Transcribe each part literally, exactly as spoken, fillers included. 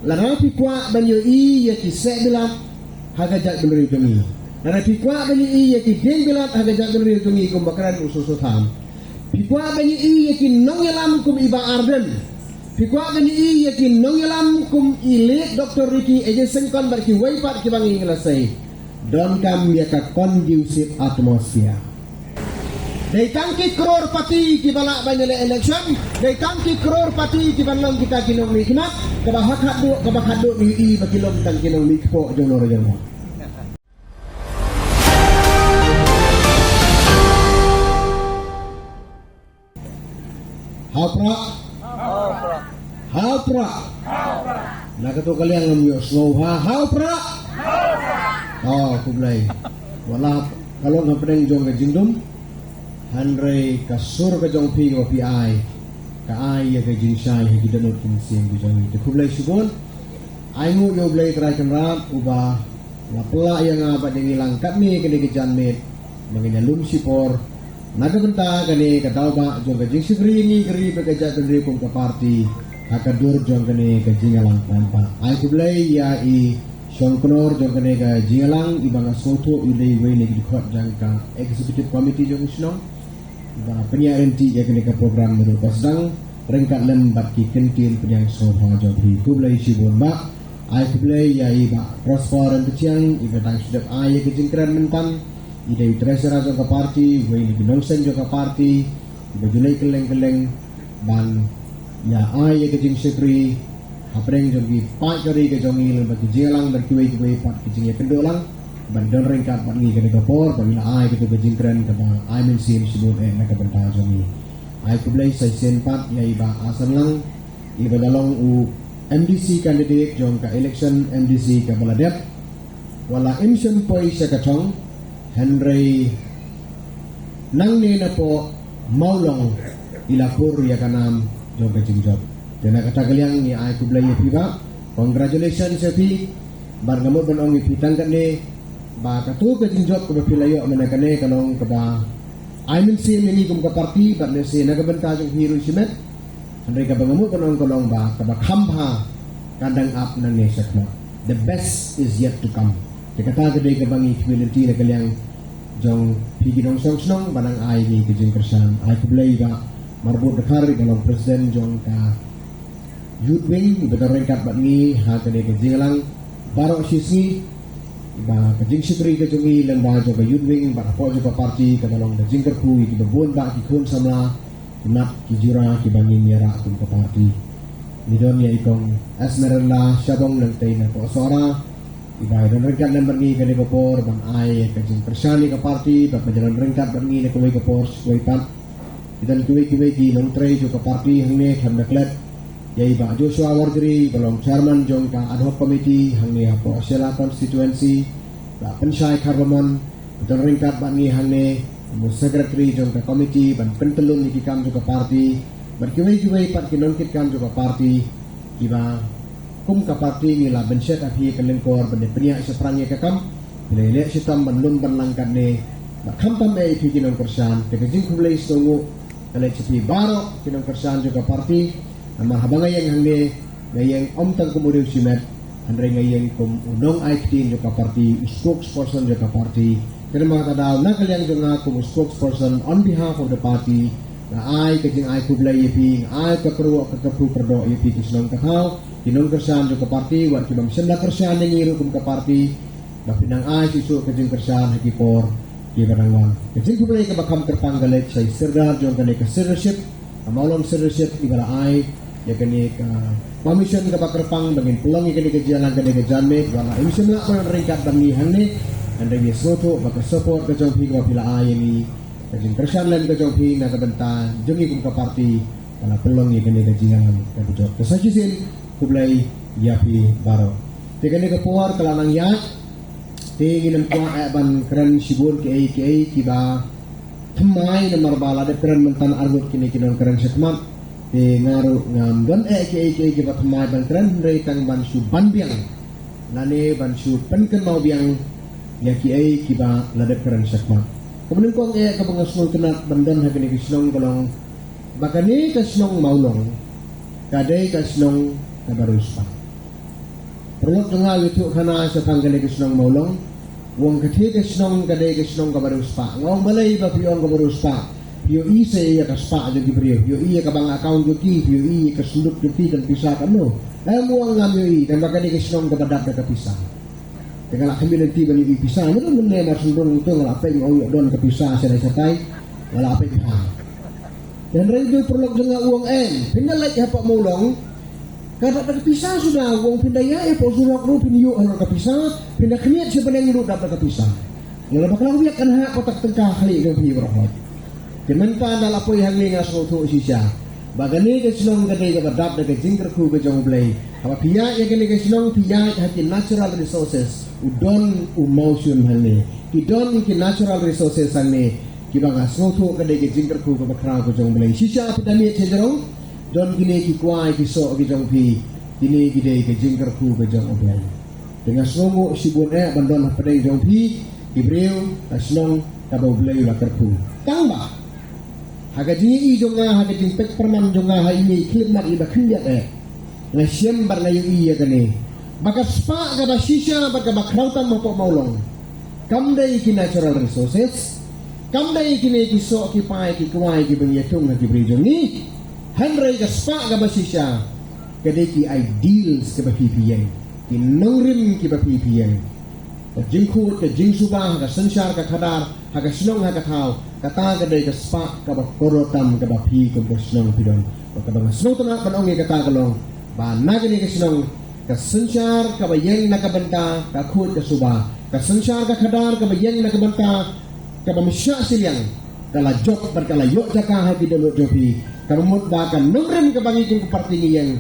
Lada phi kwah ban ïohi ïa ki seh bilat ha ka jaitbynriew jong ngi, lada phi kwah ban ïohi ïa ki dieng bilat ha ka jaitbynriew jong ngi kumba kren u Soso Tham, phi kwah ban ïohi ïa ki nongïalam kum i Bah Ardent, phi kwah ban ïohi ïa ki nongïalam kum i late Doctor Ricky A J Syngkon bad kiwei pat kiba ngi la sei, donkam ïa ka conducive atmosphere. Dei tang ki crorepati kiba lah ban ïaleh election, dei tang ki crorepati kiban long kita ki nongmihkhmat, kaba ha khadduh, kaba khadduh ngi ïohi ba ki long tang ki nongmihkpoh jong nor jong nor. Ha u Prah. Ha u Prah. Na kato ka liang ngam ïohsngew ha, ha u Prah. Oh, khublei. Wat la ka long hapdeng jong ka jingdum, hynrei ka sur ka jong phi kaba phi ai, ka ai ïa ka jingshai ha ki dohnud ki mynsiem ki jong ngi. Te khublei shibun. Ai nguh ïa U Blei Trai Kynrad uba la pynlah ïa nga bad ïa ngi lang katne kane ka janmiet ba ngin ïalum shipor na ka bynta kane ka daw ba jong ka jingshakri ïa ngi ka ri bad ka jaitbynriew kum ka party ha ka dur jong kane ka jingïalang paidbah. Ai khublei ïa i shongknor jong kane ka jingïalang iba nga sngewthuh i dei uwei na ki dkhot jong ka executive committee jong ka shnong. Ba pynïaid ryntih ïa kane ka program naduh ba sdang ryngkat lem bad ki kyntien pdiang sngewbha jong phi. Khublei shibun Bah. Ai khublei ïa i Bah Prosper Ryntathiang iba dang shu dep ai ïa ka jingkren mynta. I dei u treasurer jong ka party, uwei na ki nongseng jong ka party iba ju leit kylleng kylleng ban ïa ai ïa ka jingshakri hapdeng jong ki paid ka ri ka jong ngi lem bad ki jingïalang bad kiwei kiwei pat ki jingïakynduh lang ban don ryngkat bad ngi kane ka por ba ngi la ai katu ka jingkren kaba ai mynsiem shibun eh na ka bynta jong ngi. Ai khublei sa shisien pat ïa i Bah Asanlang iba la long u M D C candidate jong ka election M D C kaba la dep. Wat la im shym poi sha ka thong, hynrei nangne napoh Mawlong i la khur ïa ka nam jong ka jingjop. Te na kata ka liang ngi ai khublei ïa phi Bah. Congratulations ïa phi. Bad nga mut ban ong ïa phi tang katne ba katu ka jingjop kaba phi la ïoh mynne kane ka long kaba ai mynsiem ïa ngi kum ka party bad lehse na ka bynta jong phi ruh shimet. Hynrei kaba nga mut ban ong ka long ba kaba kham bha ka dang ap nangne shakhmat. The best is yet to come. Te kata ka dei kaba ngi khmih lynti na ka liang jong phi ki nongshong shnong ba nang ai ngi ka jingkyrshan. Ai khublei Bah Marbud Dkhar iba long president jong ka Youth Wing iba don ryngkat bad ngi ha kane ka jingïalang baroh shi sngi. Ba ka jingshakri ka jong ngi lyngba jong ka Youth Wing bad hapoh jong ka party kaba long ka jingkyrkhu ïa kiba bun bah ki khun samla, ki mat ki jura kiba ngin ïarah kum ka party. Ngi don ïa i Kong Esmeralda Shabong nangtei napoh Sohra iba i don ryngkat lem bad ngi kane ka por ban ai ka jingkyrshan ïa ka party bad ban ïadon ryngkat bad ngi na kawei ka por sha kawei pat. I don kiwei kiwei ki nongtrei jong ka party hangne khlem da klet ïa i Bah Joshua Warjri ba long chairman jong ka ad hoc committee hangne hapoh Shella constituency, Bah Pynshai Kharbamon ba don ryngkat bad ngi hangne, mo secretary jong ka committee ban pyntyllun ïa ki kam jong ka party bad kiwei kiwei pat ki nongkitkam jong ka party kiba kum ka party ngi la bynshet ha phi ka lyngkor ban ïa pynïaid shaphrang ïa ka kam. Phi la ïaleh shitom ban lum ban lang katne bad khamtam eh ïa phi ki nongkyrshan. Te ka jingkhublei sngewbha ka leit sha phi baroh ki nongkyrshan jong ka party. Namar haba nga ïeng hangne nga ïeng ym tang kum u riew shimet, hynrei nga ïeng kum u nongai ktien jong ka party, u spokesperson jong ka party. Te namar kata daw na ka liang jong nga kum u spokesperson on behalf of the party, nga ai ka jingai khublei ïa phi, nga ai ka kyrwoh ka kyrpad kyrdoh ïa phi ki shnong ka thaw, ki nongkyrshan jong ka party, wat ki bym shym la kyrshan ïa ngi ruh kum ka party, ba phin nang ai shuh shuh ka jingkyrshan ha ki por kiba dang wan. Ka jingkhublei kaba kham kyrpang ka leit sha i Sirdar jong kane ka Sirdarship, ka Mawlong Sirdarship iba la ai ïa kane ka permission kaba kyrpang ba ngin pynlong ïa kane ka jingïalang kane ka janmiet, wat la im shym lah ban don ryngkat bad ngi hangne, hynrei ngi sngewthuh ba ka support ka jong phi kaba phi la ai ïa ngi, ka jingkyrshan lem ka jong phi na ka bynta jong ngi kum ka party, ka la pynlong ïa kane ka jingïalang kaba jop. Te sa shisien khublei ïa phi baroh. Te kane ka por ka la nang ïaid, te ngin ym kwah eh ban kren shibun kiei kiei kiba thymmai namar ba la dep kren mynta ar ngut kine ki nongkren shakhmat. Te nga ruh ngam don eh kiei kiei kiba thymmai ban kren, hynrei tang ban shu ban biang lane ban shu pynkynmaw biang ïa kiei kiba la dep kren shakhmat. Kaba nyngkong eh kaba nga sngewtynnat ban don ha kane ka shnong ka long ba kane ka shnong Mawlong ka dei ka shnong kaba riewspah. Paralok jong nga u ïathuh khana shaphang kane ka shnong Mawlong. U ong kata ka shnong ka dei ka shnong kaba riewspah. Nga ong balei ba phi ong kaba riewspah? Phi ïohi sa ïa ka spah jong ki briew, phi ïohi ïa ka bank account jong ki, phi ïohi ïa ka sanduk jong ki, kan pisa kamno? Em, u ong ngam ïohi, tangba ka dei ka shnong kaba dap da ka pisa. Te nga la khmih lynti ban ïohi pisa, nga don mynne mar shnong to nga la peit, nga ong ïoh don ka pisa shatai shatai, nga la peit ha. Hynrei u paralok jong nga u ong em, phin da leit hapoh Mawlong, ka dap da ka pisa suda, u ong phin da ïaid hapoh surok ruh phin ïoh halor ka pisa, phin da khmied sha bneng ruh dap da ka pisa. Nga la bakla u biak kan ha kotak tyngka khlieh jong phi baroh. Te mynta da la poi hangne nga sngewthuh shisha ba kane ka shnong ka dei kaba dap da ka jingkyrkhu ka jong U Blei. Haba phi ïaid ïa kane ka shnong phi ïaid ha ki natural resources, u don u mawshun hangne, ki don ki natural resources hangne, kiba nga sngewthuh ka dei ka jingkyrkhu kaba khraw ka jong U Blei. Shisha phi da miet sha jrong, don kine ki kwai ki soh ki jong phi, kine ki dei ka jingkyrkhu ka jong U Blei. Te nga sngewnguh shibun eh ban don hapdeng jong phi ki briew ka shnong kaba U Blei u la kyrkhu. Tangba ha ka jingïohi jong nga, ha ka jingpeit pyrman jong nga ha ine i khyllipmat iba khyndiat eh, nga shem bad nga ïohi ïa kane, ba ka spah kaba shisha bad kaba khraw tam hapoh Mawlong kam dei ki natural resources, kam dei kine ki soh ki pai ki kwai kiba ngi ïathung ha ki briew jong ngi. Hynrei ka spah kaba shisha ka dei ki ideals kiba phi phi ïeng, ki nongrim kiba phi phi ïeng. Ka jingkhuid ka jingsuba ha ka synshar ka khadar, ha ka shnong ha ka thaw, kata ka dei ka spah kaba kordor tam kaba phi kum ka shnong phi don. Bad kaba nga sngewtynnat ban ong ïa kata ka long ba na kane ka shnong, ka synshar kaba ïeng na ka bynta ka khuid ka suba, ka synshar ka khadar kaba ïeng na ka bynta kaba mashah shiliang, ka la jop bad ka la ïoh jaka ha ki dohnud jong phi. Kaba mut ba ka nongrim kaba ngi kum ka party ngi ïeng,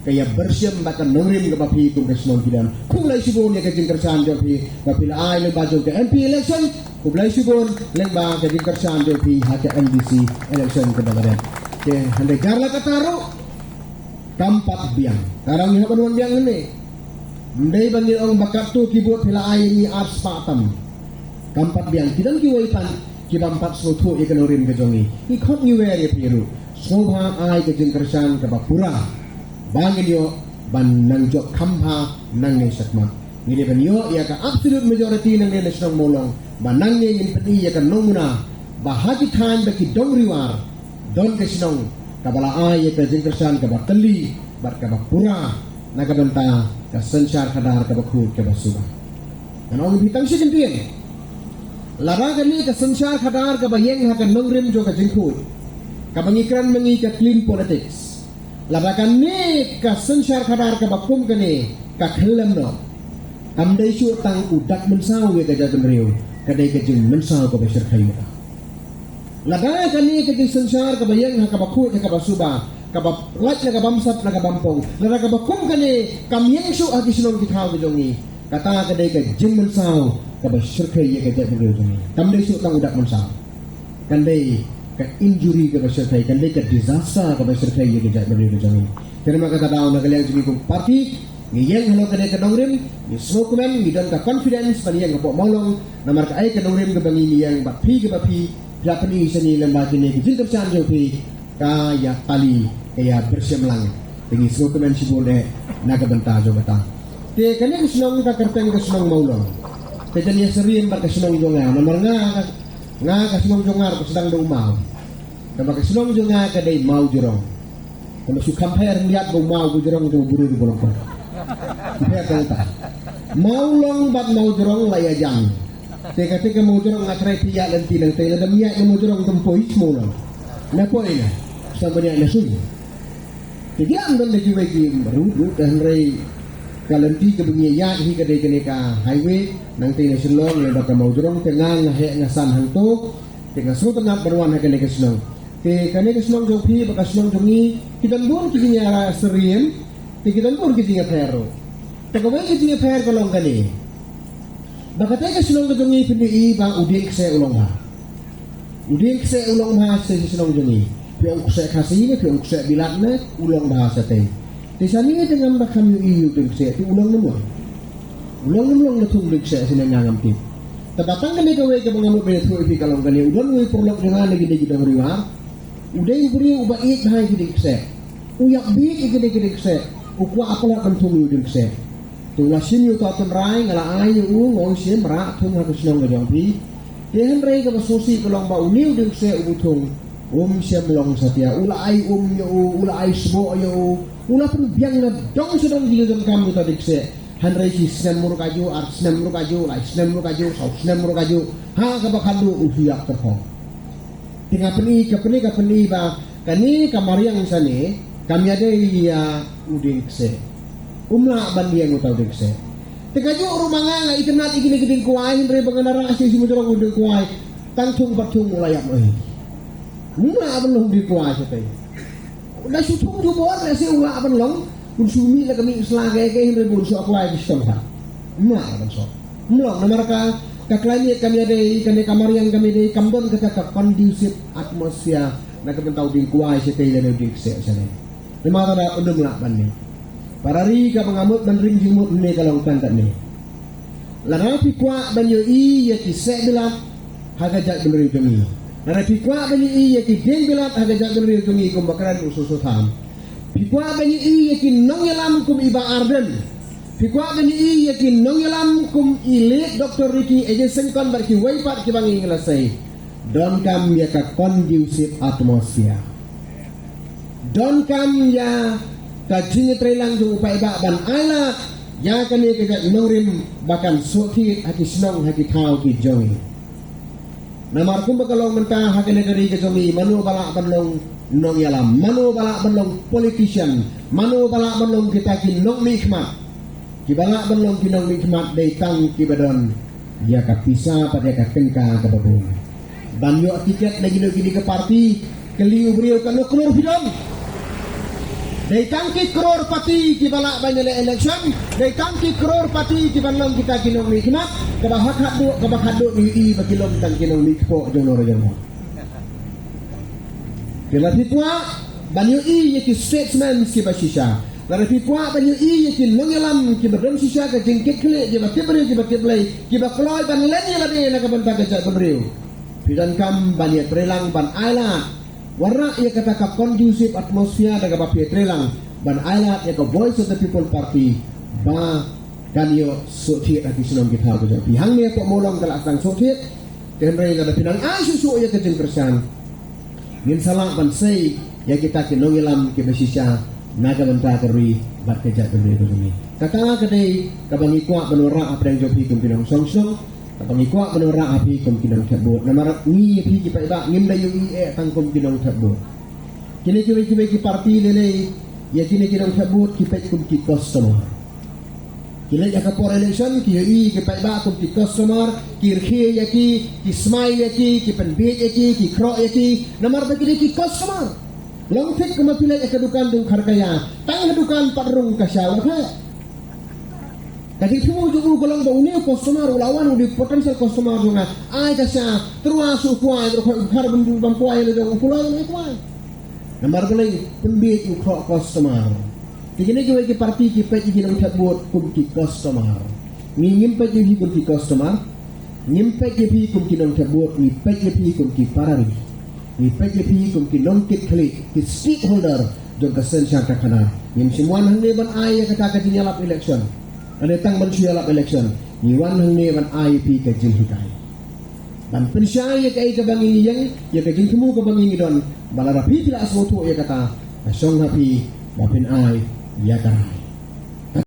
ka ïa byrshim bad ka nongrim kaba phi kum ka shnong phi don. Khublei shibun ïa ka jingkyrshan jong phi ba phi la ai lyngba jong ka M P election. Khublei shibun lyngba ka jingkyrshan jong phi ha ka M D C election kaba la dep. Te hynrei jar la kata ruh, kam pat biang. Ka rang ngi hap ban wan biang hangne. Ym dei ba ngi ong ba katto ki vote phi la ai ïa ngi ar spah tam. Kam pat biang. Ki don kiwei pat ki bym pat sngewthuh ïa ka nongrim ka jong ngi. Ngi khot ngi wer ïa phi ruh, sngewbha ai ka jingkyrshan kaba pura ba ngin ïoh ban nang jop kham bha nangne shakhmat. Ngi dei ban ïoh ïa ka absolute majority nangne na shnong Mawlong, ba nangne ngin pyni ïa ka nongmuna ba ha ki thaiñ ba ki dong riwar, don ka shnong kaba la ai ïa ka jingkyrshan kaba teli bad kaba pura na ka bynta ka synshar khadar kaba khuid kaba suba. Ngan ong ïa phi tang shi kyntien. Lada kane ka synshar khadar kaba ïeng ha ka nongrim jong ka jingkhuid, kaba ngi kren ma ngi ka clean politics, lada kane ka synshar khadar kaba kum kane ka khyllem noh, kam dei shuh tang u dak mynsaw ïa ka jaitbynriew, ka dei ka jingmynsaw kaba shyrkhei ïa ka. Lada kane ka jingsynshar kaba ïeng ha kaba khuid ha kaba suba, kaba lait na ka bamsap na ka bampong, lada kaba kum kane kam ïeng shuh ha ki shnong ki thaw ki jong ngi, kata ka dei ka jingmynsaw kaba shyrkhei ïa ka jaitbynriew jong ngi. Kam dei shuh tang u dak mynsaw. Kan dei ka injury kaba shyrkhei, kan dei ka disaster kaba shyrkhei ïa ka jaitbynriew ka jong ngi. Te namar kata daw na ka liang jong ngi kum party, ngi ïeng halor kane ka nongrim, ngi sngewkmen, ngi don ka confidence ban ïeng hapoh Mawlong, namar ka ai ka nongrim kaba ngi ïeng bad phi kaba phi, phi la pyni sha ngi lyngba kine ki jingkyrshan jong phi, ka ïa tali, ka ïa byrshim lang. Te ngi sngewkmen shibun eh na ka bynta jong kata. Te kane ka shnong ka kyrteng ka shnong Mawlong. Te jan ïa syriem bad ka shnong jong nga, namar nga, nga ka shnong jong nga ka sdang da u maw. Kaba ka shnong jong nga ka dei Mawjrong. Kaba shu compare hynriat ba u maw ba u jrong te u briew ba long kong. Compare ka ta. Mawlong bad Mawjrong la ïa jam. Te kata ka Mawjrong nga trai phi ïa lynti nangtei, lada ym ïa Mawjrong te ym poi Mawlong. Na poi na. Sa ban ïa na sui. Te ki lam don da kiwei ki ruh ruh, te hynrei ka lynti kaba ngi ïa hi ka dei kane ka highway nangtei na Shillong, lada ka Mawjrong te nga nga heh nga san hangto. Te nga sngewtynnat ban wan ha kane ka shnong. Te kane ka shnong jong phi bad ka shnong jong ngi, ki don bun ki jingïasyriem, te ki don bun ki jingïapher ruh. Te kawei ka jingïapher ka long kane, ba kata ka shnong ka jong ngi phin ïohi ba u dieng kseh u long bha. U dieng kseh u long bha sha shnong jong ngi. Phi ong kseh Khasi ne, phi ong kseh Bilat ne, u long bha shatei. Te shane te ngam da kham ïohi ïa u dieng kseh, te u long ne mo, u long ne ym long na thung dieng kseh shane nga ngam tip. Te ba tang kane kawei kaba nga mut ban ïathuh ïa phi ka long kane, u don uwei u paralok jong nga na kine ki dong Riwar. U dei u briew uba ïeit bha ïa ki dieng kseh. U ïap bieit ïa kine ki dieng kseh. U kwah palat ban thung ïa u dieng kseh. Te u la shim ïa uta u tynrai, nga la ai ïa u, nga ong shim rah thung ha ka shnong ka jong phi. Te hynrei kaba sngewsih ka long ba une u dieng kseh uba thung um shym long satia. U la ai um ïa u, u la ai sboh ïa u, u la pynbiang na dong sha dong ki jingdonkam ïa uta u dieng kseh. Hynrei shi snem ruh kajuh, ar snem ruh kajuh, lai snem ruh kajuh, saw snem ruh kajuh. Ha kaba khatduh u shu ïap tyrkhong. Te nga pyni, ka pyni, ka pyni ba kane ka mariang sane kam ïadei ïa u dieng kseh. Um lah ban ïeng uta u dieng kseh. Te kajuh ruh ma nga, nga itynnad ïa kine ki dieng kwai, hynrei ba ngan rah sha shi mujrong u dieng kwai, tang thung pat thung u la ïap noh hi. Um lah ban long dieng kwai shatei. Da shu thung jubor lehse u lah ban long. Un shu mih la ka mih sla kaei kaei, hynrei bun shu apply ki stom ha. Um lah ban shu. Um long namar ka, ka climate kam ïadei, kane ka mariang kam ïadei, kam don kata ka conducive atmosphere na ka bynta u dieng kwai shatei lane u dieng kseh shatei. Namar kata um lah ban mih. Para ri, kaba nga mut ban ring jingmut mynne ka long tang katne. Lada phi kwah ban ïohi ïa ki seh bilat ha ka jaitbynriew jong ngi, lada phi kwah ban ïohi ïa ki dieng bilat ha ka jaitbynriew jong ngi, kumba kren u Soso Tham, phi kwah ban ïohi ïa ki nongïalam kum i Bah Ardent, phi kwah ban ïohi ïa ki nongïalam kum i late Doctor Ricky A J Syngkon bad kiwei pat kiba ngi la sei, donkam ïa ka conducive atmosphere. Donkam ïa ka jingïatreilang jong u paidbah ban ailad ïa kane ka jait nongrim ba kan sngewthuh ha ki shnong ha ki thaw ki jong ngi. Namar kumba ka long mynta ha kane ka ri ka jong ngi, mano ba lah ban long nongïalam, mano ba lah ban long politician, mano ba lah ban long kita ki nongmihkhmat. Kiba lah ban long ki nongmihkhmat dei tang kiba don ïa ka pisa bad ïa ka tyngka kaba bun. Ban ïoh tiket na kino kino ki party, kylli u briew katno klur phi don. Dei tang ki crorepati kiba lah ban ïaleh election, dei tang ki crorepati kiban long kita ki nongmihkhmat, kaba ha khatduh, kaba khatduh ïohi ba ki long tang ki nongmihkpoh jong no jong no. Te lada phi kwah ban ïohi ïa ki statesmen kiba shisha, lada phi kwah ban ïohi ïa ki nongïalam kiba don shisha ka jingkitkhlieh, kiba tip briew kiba tip Blei, kiba kloi ban len ïa lade na ka bynta ka jaitbynriew, phi donkam ban ïatreilang ban ailad. Wanrah ïa kata ka conducive atmosphere da kaba phi ïatreilang ban ailad ïa ka Voice of the People Party ba kan ïoh sngewthuh ha ki shnong ki thaw ka jong phi. Hangne hapoh Mawlong ka la sdang sngewthuh. Te hynrei lada phi nang ai shuh shuh ïa ka jingkyrshan, ngin sa lah ban sei ïa kita ki nongïalam kiba shisha na ka bynta ka ri bad ka jaitbynriew ka jong ngi. Kata ka dei kaba ngi kwah ban wanrah hapdeng jong phi kum ki nongshong shnong, kaba ngi kwah ban wanrah ha phi kum ki nongthep vote. Namar ngi ïa phi ki paidbah ngim da ïohi eh tang kum ki nongthep vote. Kine kiwei kiwei ki party lei lei, ïa kine ki nongthep vote ki peit kum ki customer. Ki leit ha ka por election, ki ïohi ki paidbah kum ki customer, ki rkhie ïa ki, ki smai ïa ki, ki pynbiej ïa ki, ki khroh ïa ki, namar ba ki dei ki customer. Long thik kumba phi leit ha ka dukan jong u kharkaya, tang ha dukan pat rung ka sha wat heh. Ka jingthmu jong u ka long ba une u customer u la wan, u dei potential customer jong nga. Ai ka sha, tyrwa shu kwai, tyrwa kwai, u khar ban, ban kwai la jong u, pulai u kwai. Namar balei? Pynbiej, u khroh customer. Te kine kiwei ki party ki peit ïa ki nongthep vote kum ki customer. Ngi ngim peit ïa phi kum ki customer. Ngim peit ïa phi kum ki nongthep vote, ngi peit ïa phi kum ki para ri. Ngi peit ïa phi kum ki nongkitkhlieh, ki stakeholder jong ka synshar ka khana. Ngim shym wan hangne ban ai ïa kata ka jingïalap election. Lane tang ban shu ïalap election. Ngi wan hangne ban ai ïa phi ka jinghikai. Ban pynshai ïa kaei kaba ngi ïeng, ïa ka jingthmu kaba ngi don, ba lada phi phi la sngewthuh ïa kata, ka shong ha phi ba phin ai ïa ka rai.